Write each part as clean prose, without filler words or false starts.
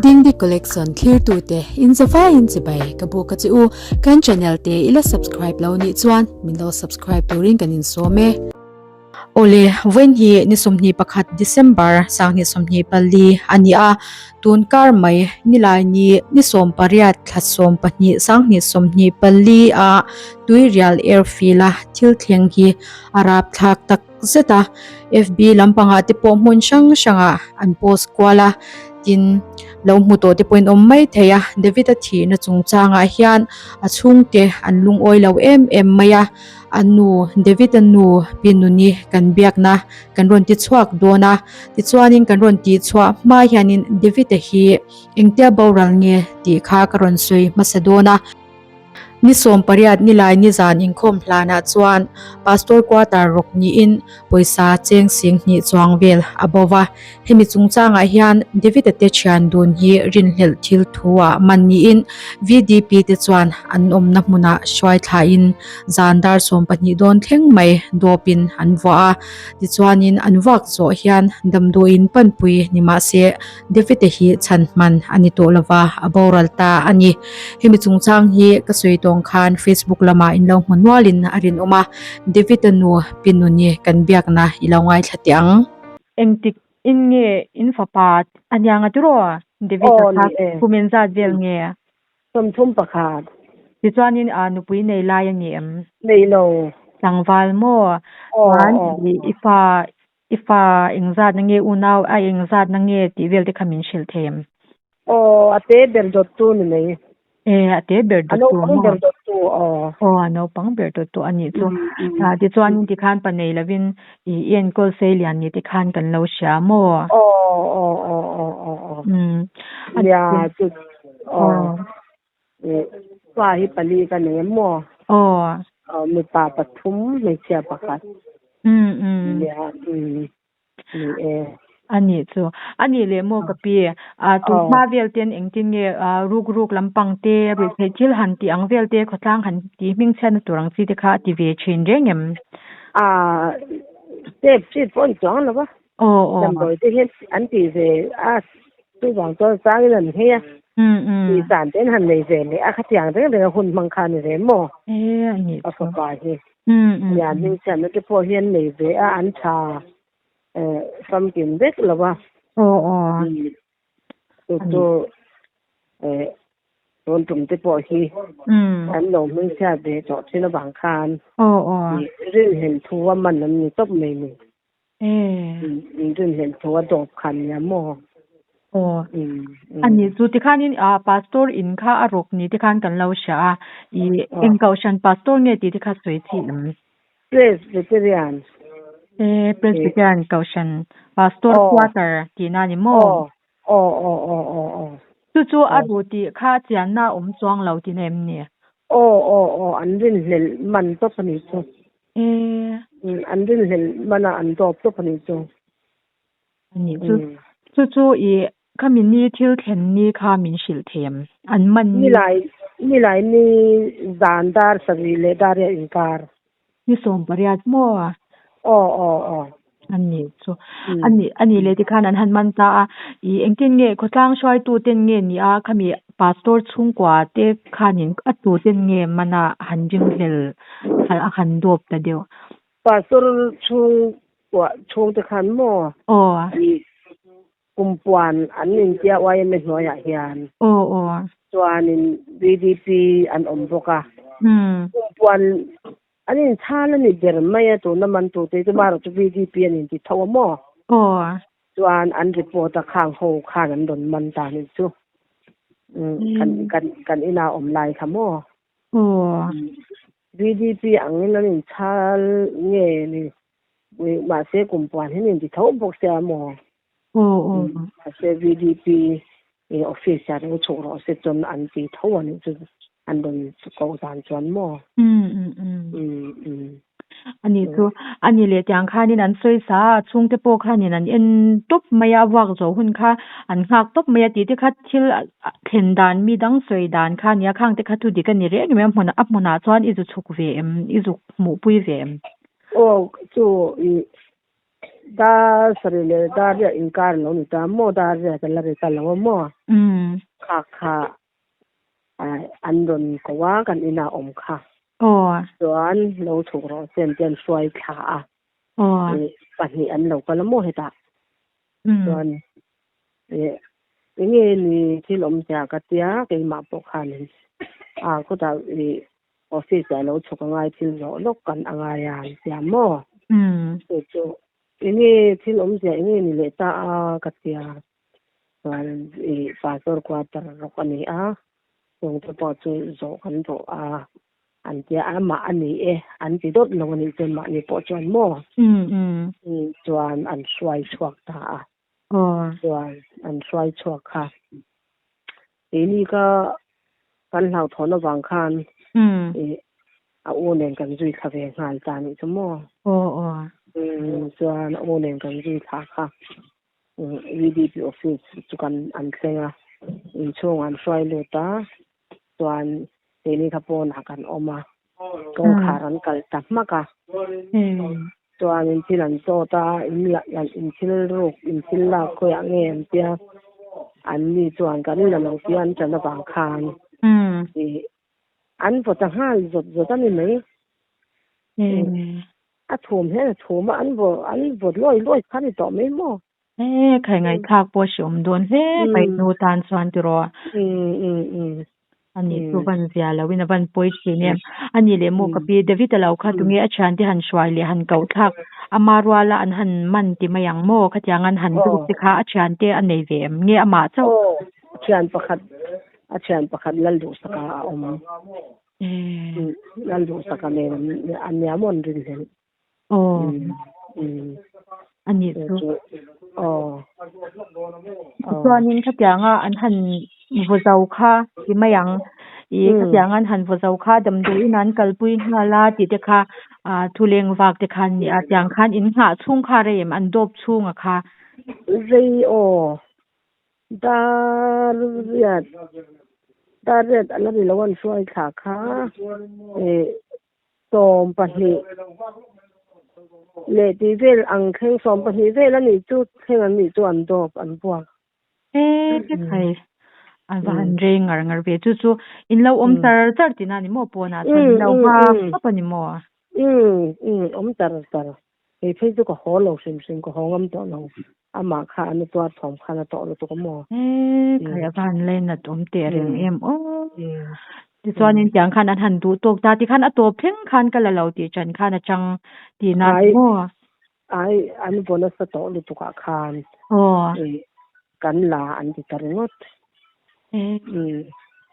Dingdi Collection thlirtute in zavaiin chibai ka buk a che u. Kan channel te i la subscribe lo nih chuan min lo subscribe turin kan insawm e. Awle, vawiin hi ni 21 December 2024 a ni a, tun kar mai nilai ni ni 18 thla 12 2024 a Tuirial Airfield a thil thleng hi a rapthlak tak zet a, FB lampangah te pawh hmun hrang hrangah an post kual a, tin lo hmu tawh te pawhin awm mai thei a, David-a thihna chungchangah hian a chhungte an lungawi lo em em mai a, a nu David-a nu Pi Nuni kan biakna kan rawn ti chhuak dawn a, tichuanin kan rawn tih chhuah hma hianin David-a hi engtia boral nge tih kha ka rawn sawi hmasa dawn a. Ni 18 nilai nizan inkhawm hlanah chuan Pastor Quarter rawk niin pawisa cheng sing hnih chuang vel a bo va. Hemi chungchangah hian David-a te thian dun hi rinhlelh thil thu ah man niin VDP te chuan an awmna hmunah hruai thlain zan dar 12 dawn thleng mai dawpin an vuah a. Tichuanin an vuak zawh hian damdawiin panpui ni mahse David-a hi chhan hman a ni tawh lova, a boral ta a ni. Hemi chungchang hi ka sawi tawng khan Facebook lamah in lo hmu nualin a rinawm a, David-a nu Pi Nuni kan biakna i lo ngaithla teh ang. Engtik in nge in fapa a nia nga tiraw? David-a Aw kha ni e. kum engzat vel nge? 31. Tichuanin a nupui nei lai a ni em? Nei lo. Tlangval maw? Aw Chuan aw. i fa I fa engzatna nge unau a engzatna nge tih vel te kha min hrilh thei em? Aw, a te ber dawttu ni mai. E, a te ber A dawttu naupang maw? ber dawttu, aw. Aw, a naupang ber dawttu a nih chu. Tichuanin tikhan pa nei lovin i enkawl sei lian ni tikhan kan lo hria maw? Aw, aw, aw, aw, aw, aw. Nia, chu, aw. Pa hi pali ka nei em maw? Aw. Aw, mipa pathum, hmeichhia pakhat. Um um. Nia, um. Ni e. A nih chu. A nih leh maw ka pi, a tun hma vel ten engtin nge ruk ruk lampang te, ruihtheih thil han tih ang vel te, khawtlang han tih hmingchhiatna tur ang chi te kha a ti ve thin reng em? A, step chi pawh a ni chuang lo va. Aw aw. Damdawi te hian an tih ve a, chuvang chuan sangin an nghei a. Tih dan te an han nei ve leh a, khatiang reng reng a hun hmang kha a ni ve maw? E a nih A chu. fapa hi. Lian hmingchhiatna te pawh hi an nei ve a, an tha famkim vek lo a. Aw aw. Chu chu Tun tum te pawh hi an lo hmingchhiat ve tawh thin avang khan rinhlelh thu a man an ni tawp mai ni. Rinhlelh thu a dawp khan nia maw? Aw, a nih chu tikhanin pastor in kha a rawk ni tikhan kan lo hria a, i eng kohhran pastor nge tih te kha sawi chi em? Presbyterian. E, Presbyterian kohhran pastor quarter tihna a ni maw? Aw aw aw aw aw. Chu chu a ru tih kha chianna a awm chuang lo tihna em ni? Aw aw aw an rinhlelh man tawp a nih chu. E. An rinhlelh mana an dawp tawp a nih chu. A nih chu. Chu chu i khami ni thil thlen ni kha min hrilh thei em? An man ni. Nilai nilai ni zan dar sarih leh dar riat inkar. Ni 18 maw? Aw aw aw. A nih chu. A nih a nih leh tikhan an han man ta a. I engtin nge khawtlang hruaitu ten nge ni a khami pastor chhungkua te khanin a tu ten nge mana han ringhlel a han dawp ta deuh. Pastor chhungkua chhungte khan maw? Aw. I Kumpuan an intia YMA hnuaiah hian. Aw aw. Chuanin VDP an awm bawk a. Kumpuan an inchhal a ni ber mai a, tuna man tute chu marawh chu VDP an inti tho a maw? Aw. Chuan an report a khang ho khan an rawn man ta nih chu. Kan kan kan inah awm lai kha maw? Aw. VDP angin an inchhal nge ni? Mahse kumpuan hi nin ti tho bawk sia maw? Aw aw. Mahse VDP office ah lo chhuk rawh se chuan an ti tho a nih chu an rawn koh dan chuan maw? A nih chu a nih leh tiang khanin an sawi sa a, chhungte pawh khanin an en tawp mai a, vuak zawh hun kha an nghak tawp mai a tih te kha thil thlen dan mi dang sawi dan kha a nia, khang te kha thu dik a ni reng em a hmunah a hmunah chuan i zu chhuk ve em i zuk hmuhpui ve em? Aw chu i Dar sarih leh dar riat inkar a lo ni ta maw? Dar riat a la ri ta lo a maw? Kha kha an rawn ko a, kan inah awm kha. Chuan lo chhuk rawh se an ti an hruai thla a. Pahnih an lo kal a maw hetah? Chuan enge ni thil awmzia ka tia keimah pawh khanin a khawtah Office ah lo chhuk angai thil zawh lawk kan angai a an tia maw? Chu chu enge thil awmzia enge ni leh ta a ka tia chuan ih pastor quarter rawk a ni a chung te pawh chu zawh kan duh a an tia amah a ni e an ti dawt lo a nih chuan mahni pawh chuan maw? Chuan an hruai chhuak ta a chuan an hruai chhuak kha Keini ka kan hlauhthawn avang khan ih a u nen kan zui thla ve nghal ta nih chu maw. Chuan a u nen kan zui thla kha VDP office chu kan an thleng a, inchhungah an hruai lut a, chuan keini kha pawnah kan awm a, kawngkhar an kalh ta hmak a. Chuanin thil an chawt a, in la in thil ruk in thil lak khawiah nge an tia, an ni chuan kan la lo tia an ṭan avang khan ih an vaw ta nghal zawt zawt a ni mai. A thum hian a thum a, an vaw an vaw lawi lawi kha a ni tawh mai maw? E khai ngaihthlak pawh a hreawm dawn hle mai nu tan chuan tiraw. Ani chu van zia lo in a van pawi thin em. Ani leh maw ka pi David a lo kha tunge a thiante han hruai leh han koh thlak ama ruala an han man ti mai ang maw khatiang an han lut te kha a thiante a nei ve em nge amah chauh. Aw thian pakhat a thian pakhat Lalduhsaka a awm. Lalduhsaka nen an nia maw an rinhlelh. Aw a nih chu. Chuanin khatianga an han vaw zo kha ti mai ang ih khatianga an han vaw zo kha damdawiin an kalpui nghal a tih te kha ah thu leng vak te kha an ni a tiang khan in nghah chhung kha rei em an dawp chhunga kha. Rei aw Dar riat dar riat a la ni lo an hruai thla kha ih 12 leh tih vel ang thleng 12 vel a nih chu thleng an nih chu an dawp an buak. E khai a va han rei ngar ngar ve chu chu in lo awm char char tihna a ni maw pawnah chuan in lo nghak khawp a ni maw? Umm umm awm char char Kei phei chu ka haw lo hrim hrim, ka haw ngam tawh lo. Amah kha an tuar thawm khan a tawh lutuk a maw? E, khai a va han lainat awm teh reng em aw. Tichuanin tiang khan an han duh tawk ta tikhan a tawp thleng khan ka la lo tih ṭan khan a chang tihna a ni maw? Ai, an vaw nasa tawh lutuk ah khan kan la an ti ta ringawt.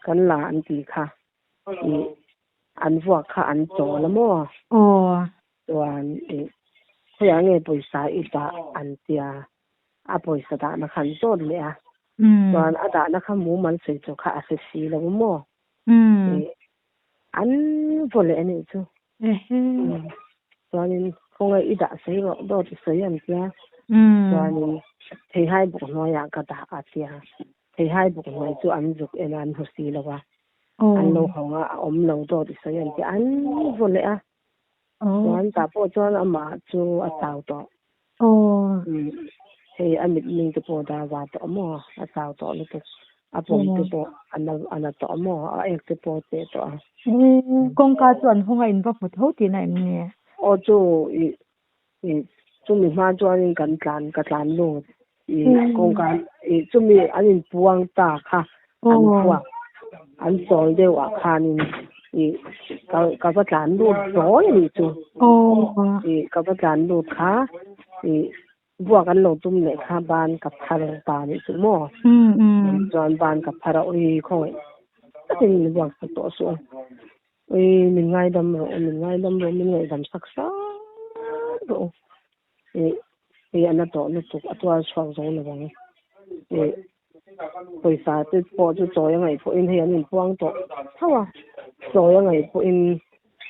Kan la an ti kha. An vuak kha an chawl a maw? Aw. Chuan ih khawiah nge pawisa i dah an tia, a pawisa dahna kha an zawt leh a. Chuan a dahna kha mumal sawi tur kha a hre si lo maw? Ih an vaw leh a nih chu. Chuanin khawngaih i dah sawi rawh dawt i sawi an tia. Chuanin theihai buk hnuaiah ka dah a tia. Theihai buk hnuai chu an zuk en a an hmu si lo a. An lo hawng a, a awm lo dawt i sawi an tia an vaw leh a. Chuan tah pawh chuan amah chu a chau tawh. Hei a mitmeng te pawh dar va tawh maw a chau tawh lutuk. A pawm te pawh a na a na tawh maw a ek te pawh a cheh tawh a. Kawngka chu an hawng a in va hmu tho tihna em ni? Aw chu ih ih chumi hma chuanin kan tlan ka tlan lut ih kawngka ih chumi an inpuang ta kha an phuak an chawl deuh ah khanin ih ka ka va tlan lut hlawi a nih chu ih ka va tlan lut kha ih vuak an lo tum leh kha ban ka phar ta a nih chu maw chuan ban ka phar a ui khawngaih takin min vuak sak tawh suh a ui min ngaidam rawh u min ngaidam rawh u min ngaihdam sak sak rawh u ih hei a na tawh lutuk a tuar chhuak zo lo ang ih pawisa te pawh chu chawi a ngaih pawhin hei an inpuang tawh tho a chawi a ngaih pawhin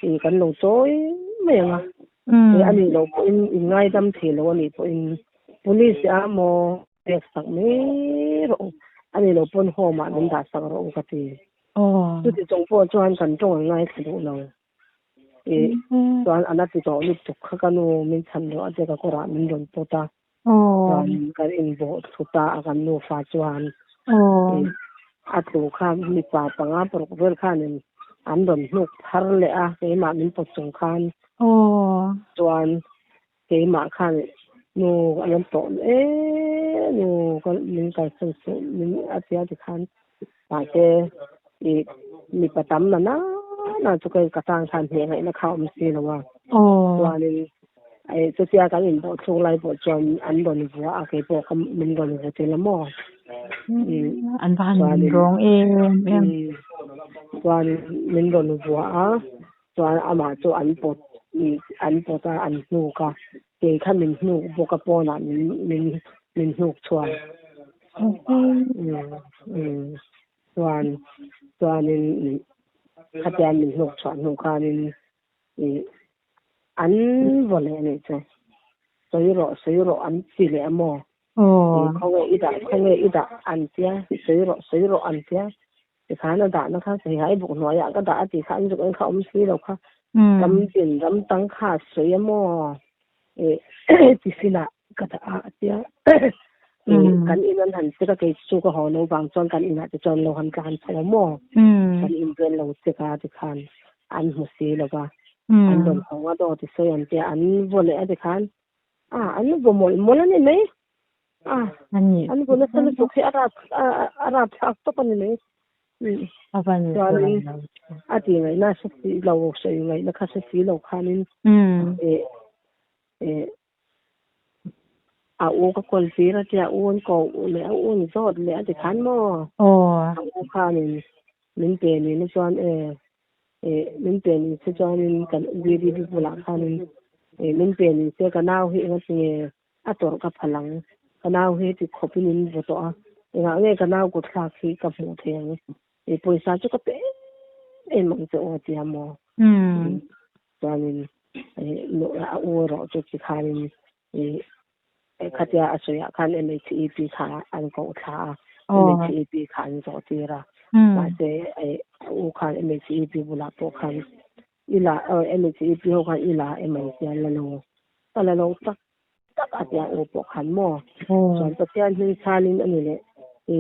ih kan lo chawi mai ang a ih a nih loh pawhin in ngaidam thei lo a nih pawhin police a maw pek sak mai rawh u a nih loh pawn home ah min dah sak rawh u ka ti chuti chung pawh chuan kan tawng an ngaithla duh lo. Ih chuan a na ti tawh lutuk kha ka nu min chhan rawh a tia ka kawrah min rawn pawt a. Chuan kan inbawh thlu ta a kan nufa chuan ih a tlu kha mipa panga paruk vel khanin an rawn hnuk phar leh a keimah min pawt chung khan chuan Keimah khan nu a rawn tawh e nu ka min kalsan suh min a tia ti khan mahse i mipa tam na na na chu ka ka tan khan hneh ngaihna kha a awm si lo a chuanin chutia kan inbawh chhung lai pawh chuan an rawn vua a keipawh ka min rawn vu tel a maw an va han rawng em em chuan min rawn vua a. Chuan amah chu an pawt an pawt a, an hnuk a, kei kha min hnuk bawk a pawnah min min min hnuk chhuak. Chuan chuanin khatia min hnuk chhuah hnu khanin ih an vaw leh anih chu sawi rawh sawi rawh an ti leh a maw? Khawnge i dah khawnge i dah an tia sawi rawh sawi rawh an tia. Tikhan a dahna kha Saiha buk hnuaiah ka dah a tih kha an zuk en kha awm si lo kha. Ram tin ram tang kha a sawi a maw? Ih tiffin ah ka dah a a tia. Ih kan in an han check a kei chu ka haw lo vang chuan kan inah te chuan lo han tlan chho a maw? Kan in vel lo check a tikhan an hmu si lo va. An rawn hawng a dawt i sawi an tia an vaw leh a tikhan a an vaw mawlh mawlh a ni mai. A an vaw nasa lutuk hi a rap a rap thlak tawp a ni mai. Chuanin a tih ngaihna hre si lo sawi ngaihna kha hre si lo khanin a u ka kawl tir a tia u an ko leh a u an zawt leh a ti khan maw a u khanin min pe nihna chuan e min pe ni se chuanin kan VDP bulah khanin min pe ni se ka nau hi enga tinge A tawrh ka phal ang. Ka nau hi heti khawpin in vaw tawh a, engah nge ka nau kut thlak hi ka hmuh thei ang? I pawisa chu ka pe em em ang che aw tia maw? Chuanin a u erawh chu tikhanin khatia a sawiah khan MHEP kha an koh thla a, MHEP kha an zawh tir a. Mahse a u khan MHEP bulah pawh khan I la MHEP ho khan i la em ang tia la lo ka la lo tak tak a tia u pawh khan maw chuan Pathian hming chhalin a ni leh i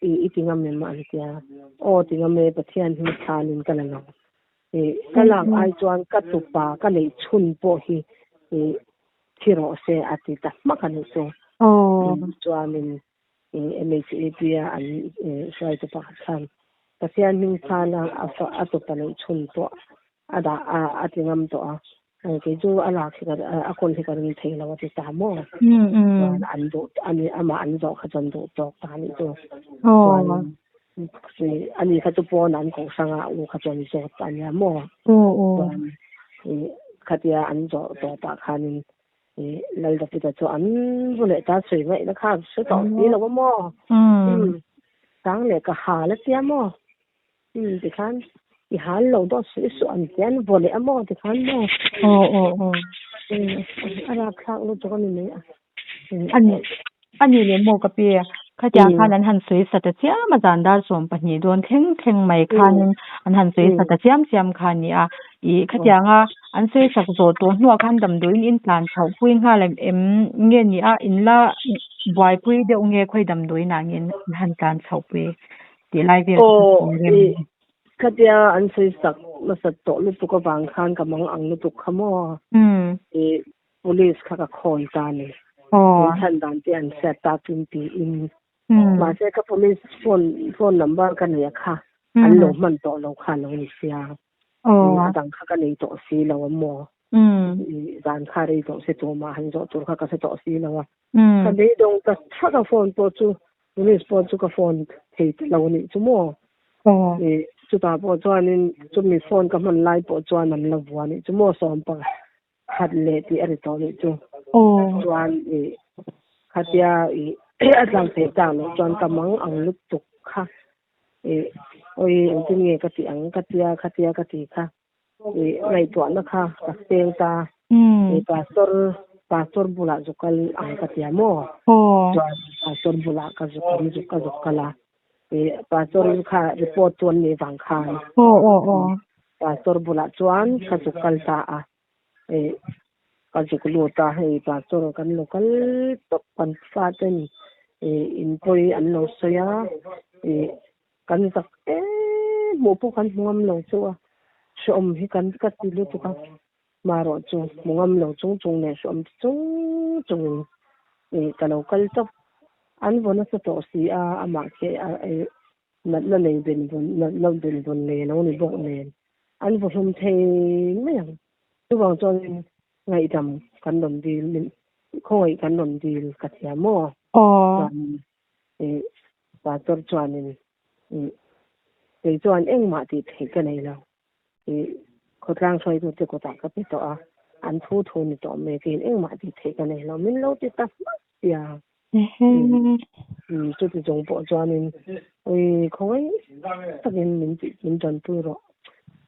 i i ti ngam em an tia aw ti ngam e Pathian hming chhalin ka la lo i ka lak ai chuan ka tupa ka neih chhun pawh hi i thi rawh se a ti ta hmak a nih chu chuanin MHAP a an hruaitu pakhat khan Pathian hming chhana a tupa neih chhun pawh a dah a a ti ngam tawh a, kei chu a lak hi ka a kawl hi ka ring thei lo a ti ta maw? Chuan an duh ani amah an zawh kha chuan duh tawk ta anih chu. Chuan ani kha chu pawn an koh hrang a a u kha chuan zawt a nia maw? Chuan khatia an zawh tawh pah khanin Ih Lal David-a chu an vu leh ta sawi ngaihna kha hre tawh si lo a maw? Umm chang leh ka hal a tia maw? Umm tikhan i hal lo dawt suih suh an tia an vaw leh a maw tikhan maw? Aw aw aw. Umm a rapthlak lutuk a ni mai a. Ani ani leh maw ka pi khatiang khan an han sawi sa ta chiam a zan dar 12 dawn thleng thleng mai khanin an han sawi sa ta chiam chiam kha a ni a ih khatianga an sawi sak zawh tawh hnuah khan damdawiin in tlan chhoh pui nghal em em nge ni a in la buaipui deuh nge khawi damdawiin ah nge an han tlan chhoh pui tih lai vel kha ka sawi rem. Khatia an sawi sak nasat tawh lutuk avang khan ka mang ang lutuk kha maw ih Police kha ka khawn ta a ni. Min chhan dan te an hriat takin tiin. Mahse ka police phone phone number ka nei a kha an lo hman tawh lo kha lo ni sia. A dang kha ka nei tawh si lo a maw. Zan kha rei tawh se tumah han zawh tur kha ka hre tawh si lo a. Ka beidawng ta thak a phone pawh chu police pawh chu ka phone thei ta lo nih chu maw. Chutah pawh chuanin chumi phone ka hman lai pawh chuan an la vua nih chu maw sawmpa. Khat leh tih a ri tawh nih chu. Chuan i khatia i a tlang thei tak loh chuan ka mang ang lutuk kha i awi engtin nge ka tih ang ka tia khatia ka ti kha i ngaihtuahna kha ka seng ta i pastor pastor bulah zu kal ang ka tia maw chuan pastor bulah ka zuk an zuk ka zuk kal a i pastor kha report chu an nih vang khan. Pastor bulah chuan ka zuk kal ta a, ih ka zuk lut a, hei pastor kan lo kal tawp kan faten ih in pawi an lo sawi a, ih kan zak em hmuh pawh kan hmu ngam lo chu a, hrehawm hi kan ka ti lutuk a, marawh chu hmu ngam lo chung chung leh hrehawm ti chung chungin ih ka lo kal tawp, an vaw nasa tawh si a, amah khi a ih Natna nei benvawn, natna benvawn nei a lo ni bawk nen an vaw hlum thei mai ang. Chuvang chuanin ngaihdam kan rawn dil, min khawngaih kan rawn dil ka thiam maw? Chuanin ih pastor chuanin ih kei chuan engmah tih theih ka nei lo. Ih khawtlang hruaitute kutah ka pe tawh a, an thu thu ni tawh mai keiin engmah tih theih ka nei lo. Min lo ti ta hmak sia. Chuti chung pawh chuanin ui khawngaih takin min tih min tanpui rawh.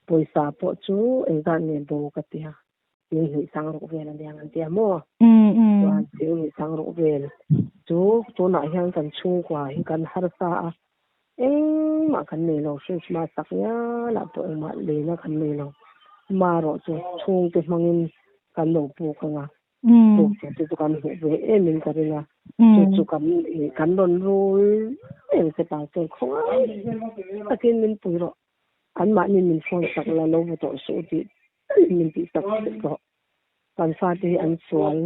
Pawisa pawh chu engzat nge bo ka ti a, Singhnih sang ruk vel a niang an ti a maw? Chuan Singhnih sang ruk vel chu tunah hian kan chhungkua hi kan harsa a, engmah kan nei lo, Christmas tak ngialah pawh engmah leina kan nei lo. Marawh chu chhungte hmangin kan lo puk ang a. Puk tur te chu kan hmuh ve em in ka ring a, chu chu kan ih kan rawn rul em che pastor khawngai takin min pui rawh, anmahni min phone sak la lo va tawh suh tih talin min tih sak rawh, kan fate hi an sual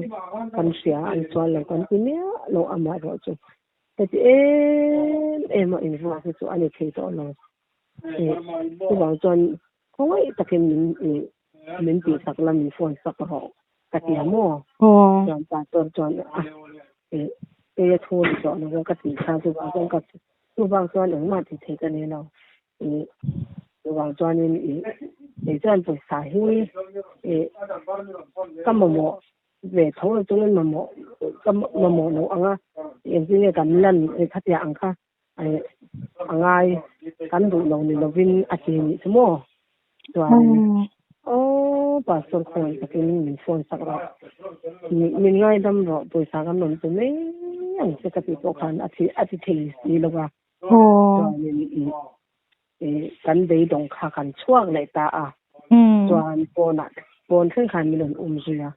kan hria an sual lo kan ti miah lo amah erawh chu heti em em a invuak hi chu a ni thei tawh lo, ih chuvang chuan khawngaih takin min ih min tih sak la min phone sak rawh ka ti a maw chuan pastor chuan a ih kei a thu ni tawh lo ka tih kha chuvang chuan ka chuvang chuan engmah tih theih ka nei lo ih chuvang chuanin ih kei chuan pawisa hi ih ka mamawh ve tho lo chungin mamawh ka mamawh loh ang a engtin nge kan lan khatiang ang kha a ngai kan duh lo ni lovin a ti nih chu maw chuan aw pastor khawngaih takin min phone sak rawh min ngaidam rawh pawisa kan rawn pe mai ang che ka tih pawh khan a thi a ti thei si lo va chuanin kan beidawng kha kan chhuak leh ta a chuan pawnah pawn thleng khan min rawn um zui a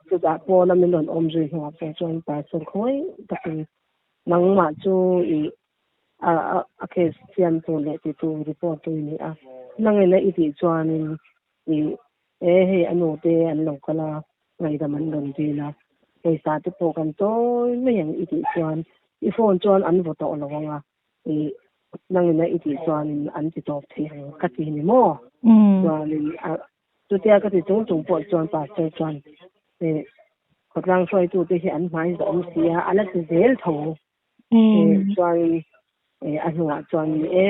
chutah pawna min rawn awm zui hnuah pawh chuan pastor khawngaih takin Nangmah chu i a a case siamtu leh titu report tu i ni a, nangin a i tih chuanin i e hei a nu te an lo kal a, ngaihdam an rawn dil a, pawisa te pawh kan chawi mai ang i tih chuan i phone chuan an vaw tawh lo ang a, i nangin a i tih chuanin an ti tawp thei ang ka ti ni maw? Chuanin a Chutia ka ti chung chung pawh chuan pastor chuan eh khawtlang hruaitute hi an hmai zawh awm si a, a la ti zel tho. Eh chuan eh a hnungah chuan ni e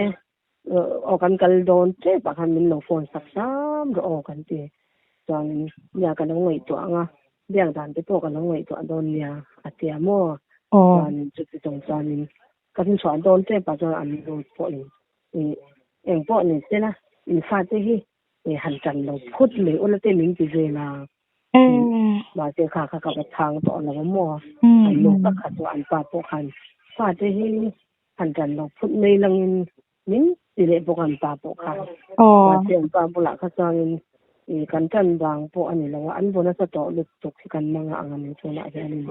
aw kan kal dawn tep ah khan min lo phone sak hram rawh aw kan ti. Chuan nia ka lo ngaihtuah ang a, biak dan te pawh ka lo ngaihtuah dawn nia a tia maw. Chuan chuti chung chuanin ka chhuah dawn tep ah chuan an lut pawhin eh eng pawh ni sela in fate hi e han tan lo phut mai ula te min ti vel a mahse kha kha ka va chhang tawh lo a maw an nu tak kha chu an pa pawh khan fa te hi han tan lo phut mai langin min ti leh bawk an pa pawh khan mahse an pa bulah kha chuanin e kan tan vang pawh a ni lo a an vaw nasa tawh lutuk hi kan mang a ang a ni tunah hianin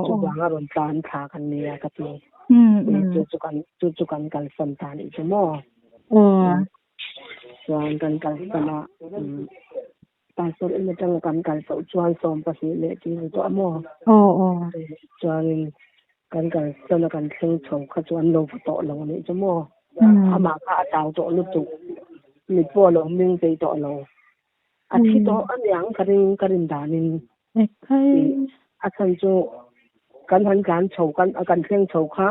chuvang a rawn tlan thla kan nia ka ti chu chu kan chu chu kan kalsan ta nih chu maw. Chuan kan kalsan a, pastor in atanga kan kal chauh chuan 12 leh tih ni tawh a maw? Chuanin kan kalsan a kan thleng chho kha chu an lo va tawh lo anih chu maw? Amah kha a chau tawh lutuk, mit pawh a lo ming peih tawh lo. A thi tawh aniang ka ring ka rin danin. A chhan chu kan han tlan chho kan kan thleng chho kha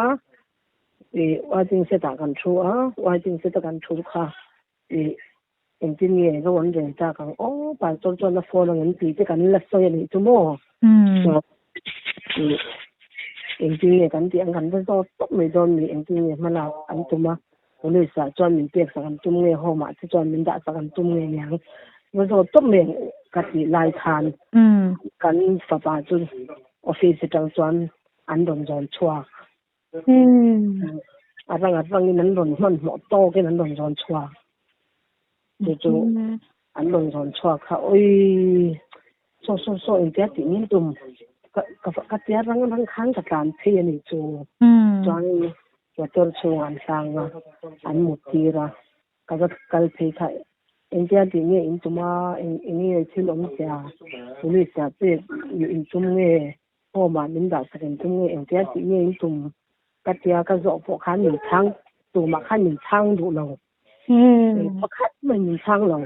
Ih waiting set ah kan thu a, waiting set a kan thu kha ih engtin nge ro an rel tak ang aw pastor chuan a phone ang em tih te kan la sawi a nih chu maw ih engtin nge kan tih ang kan va zawt tawp mai dawn mi engtin nge hmalak an tum a police ah chuan min pek sak an tum nge home ah te chuan min dah sak an tum nge niang va zawt tawp mai ang ka tih lai khan kan fapa chu office atang chuan an rawn zawn chhuak. A rang a rangin an rawn hmanhmawh tawkin an rawn zawn chhuak. Chu chu an rawn zawn chhuak kha awii saw saw saw engtia tih ngei tum ka ka ka tia rang rang khan ka tlan phei a nih chu. Chuanin motor chhungah an hlang a, an mut tir a, ka va kal phei kha engtia tih nge in tum a, eng eng nge thil awm sia, police ah pek in tum nge, home ah min dah sak in tum nge, engtia tih nge in tum ka tia ka zawh pawh khan min chhang tumah khan min chhang duh lo. Pakhat mai min chhang lo.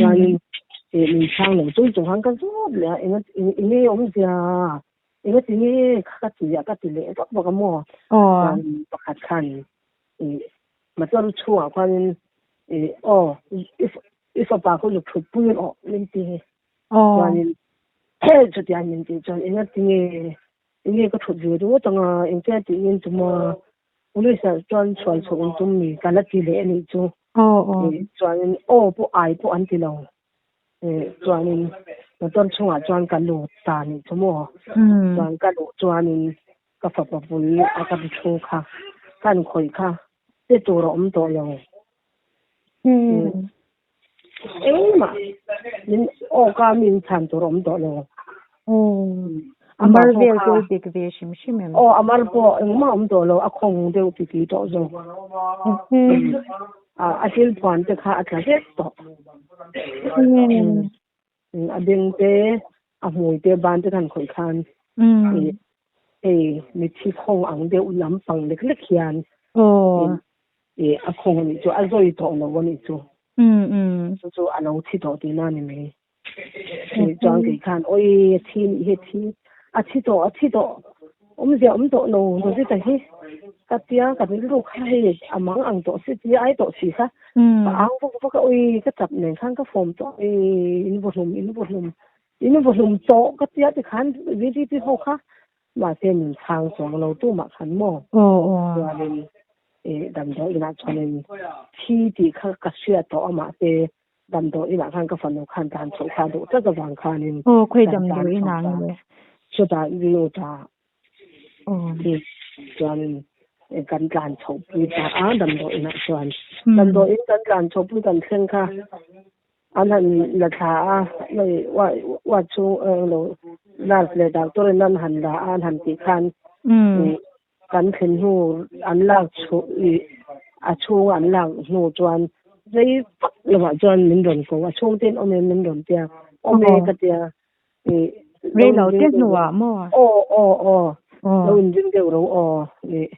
Chuanin min chhang lo chung chung khan ka zawt leh a, eng eng nge awmzia enga ti nge kha ka ti a ka ti leh vak vak a maw. Chuan pakhat khan motor chhungah khuanin aw i fapa khaw zuk thut pui rawh min ti. Chuanin chutiang min tih chuan enga ti nge eng nge ka thut ve ringawt anga engtia tih nge tum a Police ah chuan chhuan chhuah in tum mi ka la ti leh a nih chu. Chuanin aw pawh ai pawh an ti lo. Chuanin motor chhungah chuan ka lut ta nih chu maw. Chuan ka luh chuanin ka fapa bul a ka bi thu kha kan khawih kha che tur a awm tawh lo. Engmah min aw ka min chhan tur a awm tawh lo. A mar vel chu dik ve hrim hrim em? Aw a mar pawh engmah a awm tawh lo a khawng deuh ti ti tawh zawk. A thil phuan te kha a tla vek tawh. A beng te a hmui te ban te khan khawih khan hei mithi khawng ang deuh lampang lek lek hian a khawng a nih chu a zawi tawh lo a nih chu. Chu chu a lo thi tawh tihna a ni mai. Chuan kei khan awi a thi nih hi a thi a thi tawh a thi tawh awmzia awm tawh lo Rosita hi ka tia ka rilru kha hei a mang ang tawh si ti ai tawh si kha ka ang vak vak a awi ka chap nen khan ka form tawh awi in vaw hlum in vaw hlum in vaw hlum tawh ka tia tikhan VDP ho kha mahse min chhang chuang lo tumah khan maw chuanin damdawi inah chuanin thi tih kha ka hria tawh a mahse Damdawi inah khan ka fanu khan tlan chhoh kha duh tlat avang khanin Aw, khawi damdawi inah nge? Chutah lut a chuanin kan tlan chhoh pui ta a damdawi inah chuan. Damdawi in kan tlan chhoh pui kan thleng kha an han la thla a, ward chhung lo nurse leh doctor in an han la a an han tih khan Kan thlen hnu an lak chhuah ih a chhung an lak hnu chuan rei vak lovah chuan min rawn ko a chhungte in awm em min rawn tia awm e ka tia ih Rei lo te hnuah maw? Aw aw aw lo inring deuh ro aw ih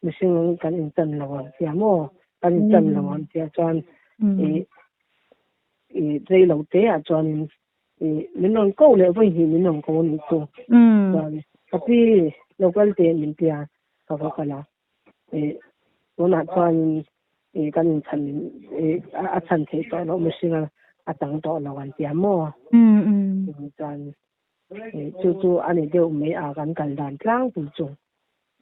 mihring kan inchan lo ang tia maw kan inchan lo ang tia chuan ih ih rei lo te ah chuanin Ih, min rawn ko leh vawi hnih min rawn ko a nih chu. Chuan ka pi lo kal teh min tia ka va kal a. Ih, tunah chuanin ih kan inchhan ih a chhan theih tawh loh mihring a a tang tawh lo an tia maw? Chuan ih chu chu a ni deuh mai a kan kal dan tlangpui chu.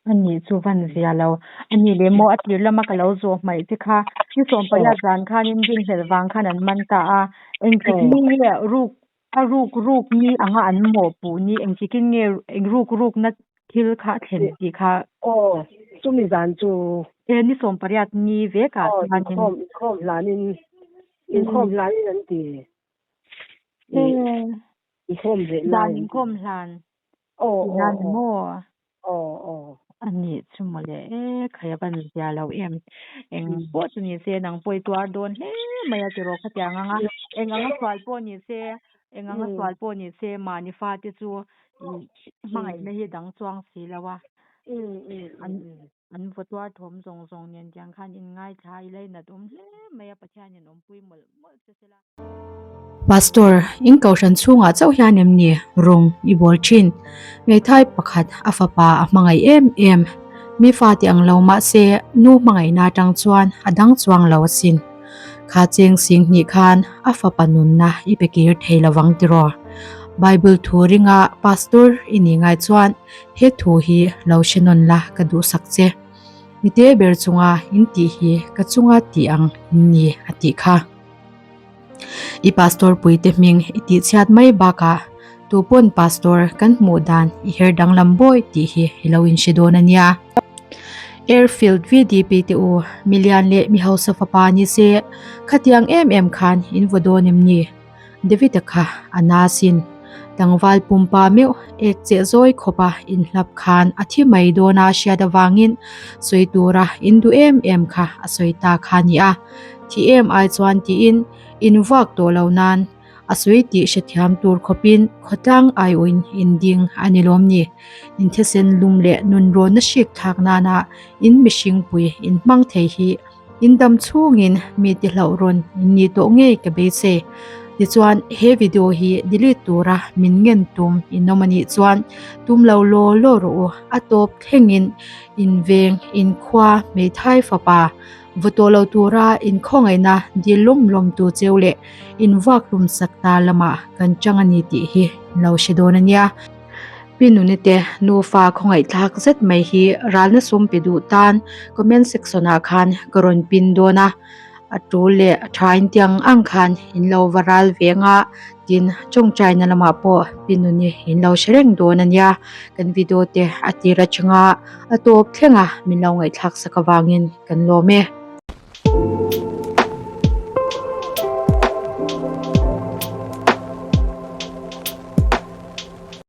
A nih chu van zia lo. A nih leh maw a tir lama ka lo zawh hmaih che kha. Ni sawmpariat zan khanin rinhlelh vang khan an man ta a. Engtik ni nge ruk a ruk ruk ni anga an mawhpuh ni engtikin nge eng ruk rukna thil kha a thlen tih kha. Aw, chumi zan chu. E, ni sawmpariat ni vekah chuanin. Aw, inkhawm inkhawm hlanin inkhawm hlanin an ti. Inkhawm reh lai. Zan inkhawm hlan. Aw aw aw. Maw? Aw aw. A nih chu mawle e, khai a van zia lo em. Eng pawh chu ni se nang pawh i tuar dawn hle mai a tiraw khatiang anga eng anga sual pawh ni se, eng anga sual pawh ni se mahni fate chu hmangaihna hi dang chuang si lo a. An an vaw tuar thawm zawng zawng nen tiang khan inngaithla i lainat awm hle mai a Pathianin awmpui mawlh mawlh che se la. Pastor, in kohhran chhungah chauh hian em ni rawng i bawl thin? Hmeithai pakhat a fapa a hmangaih em em. Mi fa ti ang lo mahse nu hmangaihna atang chuan a dang chuang lo asin. Kha cheng sing hnih khan a fapa nunna i pe kir thei lovang tiraw? Bible thu ringa pastor i nih ngai chuan he thu hi lo hre nawn la ka duhsak che. Mite ber chunga in tih hi ka chunga tih ang in ni a tih kha. I pastor puite hming i tih chhiat mai bakah tupawn pastor kan hmuh dan i her danglam bawi tih hi i lo inhre dawn a nia. Airfield VDP te u, milian leh mi hausa fapa ni se, khatiang em em khan in vaw dawn em ni? David-a kha a na sin. Tlangval pumpa meuh ek cheh zawi khawpa inhlap khan a thi mai dawn a hriat avangin sawi tura in duh em em kha a sawi ta kha a ni a. Thi em ai chuan tiin in vuak tawh lo nan a sawi tih hrethiam tur khawpin khawtlang aiawin in ding a ni lawm ni. In thisen lum leh nunrawnna hrik thlak nana in mihringpui in hmang thei hi In dam chhungin mi ti hlauh rawn in nih tawh ngei ka beisei. Tichuan he video hi delete tura min ngen tum in awm a nih chuan tum lo law law rawh u. A tawp thlengin in veng, in khua, hmeithai fapa vaw tawh lo tura in khawngaihna dil lawm lawm tu cheu leh in vuak hlum sak ta lamah kan chang a ni tih hi in lo hre dawn a nia. Pi Nuni te nufa khawngaihthlak zet mai hi ralna sum pe duh tan comment section ah khan ka rawn pin dawn a, a tul leh a tha in tiang ang khan in lo va ral ve anga tin tawngtaina lamah pawh Pi Nuni in lo hre reng dawn a nia, kan video te a tir atanga a tawp thleng a min lo ngaihthlak sak avangin kan lawm e.